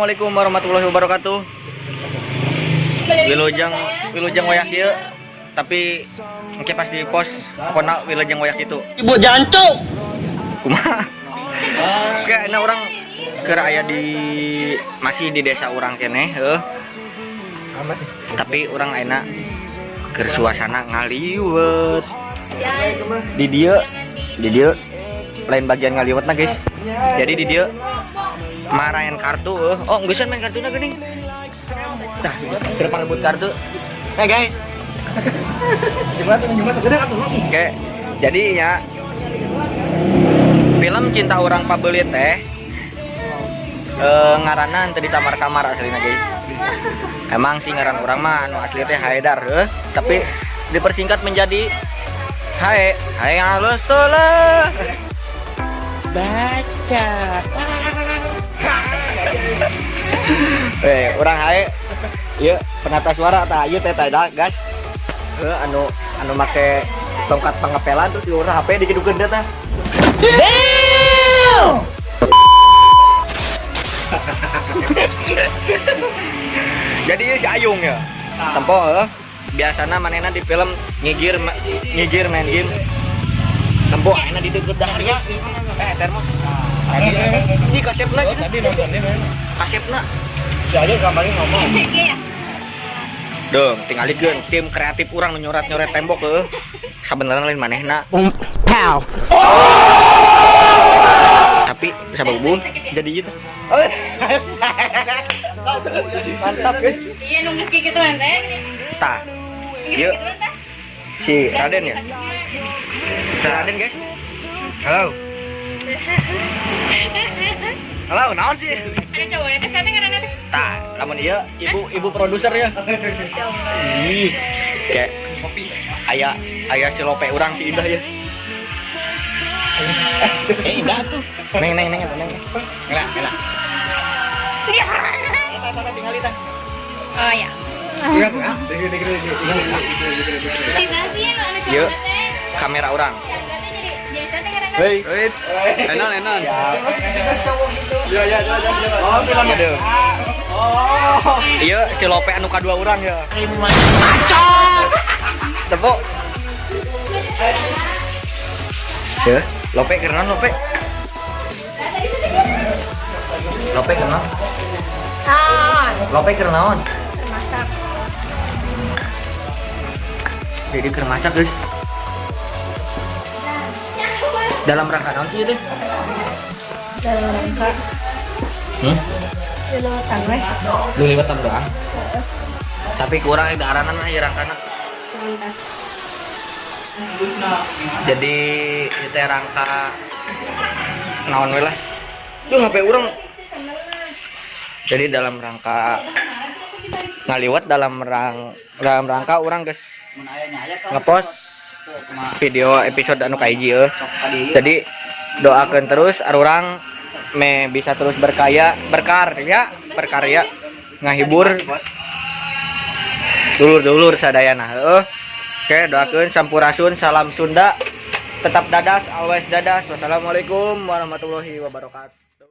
Assalamualaikum warahmatullahi wabarakatuh. Wilujeng, wilujeng wayah kieu, tapi engke pas di post pokona wilujeng wayah kitu. Ibu jancuk. Kumaha? Oke, urang keur aya di masih di desa urang keneh, heuh. Tapi urang ayeuna keur suasana ngaliwet. Di dieu lain bagian ngaliwetna, guys. Jadi di dieu maraen kartu euh. Oh, geus main kartuna geuning. Tah, keur parebut kartu. Hey guys. Oke, jadi ya film Cinta Urang Pabeulit teh ngaranna teu disamar-samar aslina, guys. Emang sih ngaran urang mah anu asli teh Haidar heuh, tapi dipersingkat menjadi Hae, Hae halus lah. Baca. Eh, urang Hae. Ieu penata suara tah, ieu teh tah gas. Heuh, anu anu make tongkat pangepelan terus diurang HP digedukeun teh tah. Damn! Jadi ieu si Ayung ya. Tempo heuh. Biasana manehna di film ngigir ngigir main game. Tempo ayeuna di deukeut dahar ya. Eh, termos. Tadi ini kasepna gitu. Tadi nontonnya men. Kasepna. Si Aja kemarin ngomong. Dong, tinggalikeun tim kreatif urang nu nyoret-nyoret tembok heuh. Sabenerna lain manehna. Pow. Tapi sababu jadi gitu. Mantap, guys. Iya, nunggu kayak gitu teh. Tah. Ieu si Raden ya. Si Raden, guys. Halo. Halo, naon sih? Ada cowoknya teh, siapa ngaranna teh? Tah, lamun ieu ibu ibu produser ya. Ih, kayak aya aya si Lope urang, si Indah ya. Eh, indah tuh. Neng, neng, neng, neng. Enak, enak. Iya. Tinggal tah. Oh ya. Iya. Si sih anu Yuk. cowoknya teh. Kamera urang. Jadi siapa ngaranna? Hei. Enon, enon. Iya. Oh, film. Aduh. Oh. Iya, si Lope anu kadua urang ya. Tepuk. Ya, Lope keur naon Lope? Lope keur naon? Ah, Lope keur naon? Masak. Jadi keur masak, guys. Dalam rangka naon sih itu? Dalam rangka Lewatan weh. Lu liwatan doang. Tapi kurang ada aranan ieu rangkana. Sebentar. Jadi ieu teh rangka naon we lah. Duh, HP urang. Jadi dalam rangka ngaliwat, dalam rangka urang geus ngepost video episode anu kahiji eueuh. Jadi doakan terus arurang me bisa terus berkaya, berkarya, berkarya ngahibur dulur-dulur sadayana heuh. Oke, doakeun sampurasun, salam Sunda. Tetap dadas, always dadas. Wassalamualaikum warahmatullahi wabarakatuh.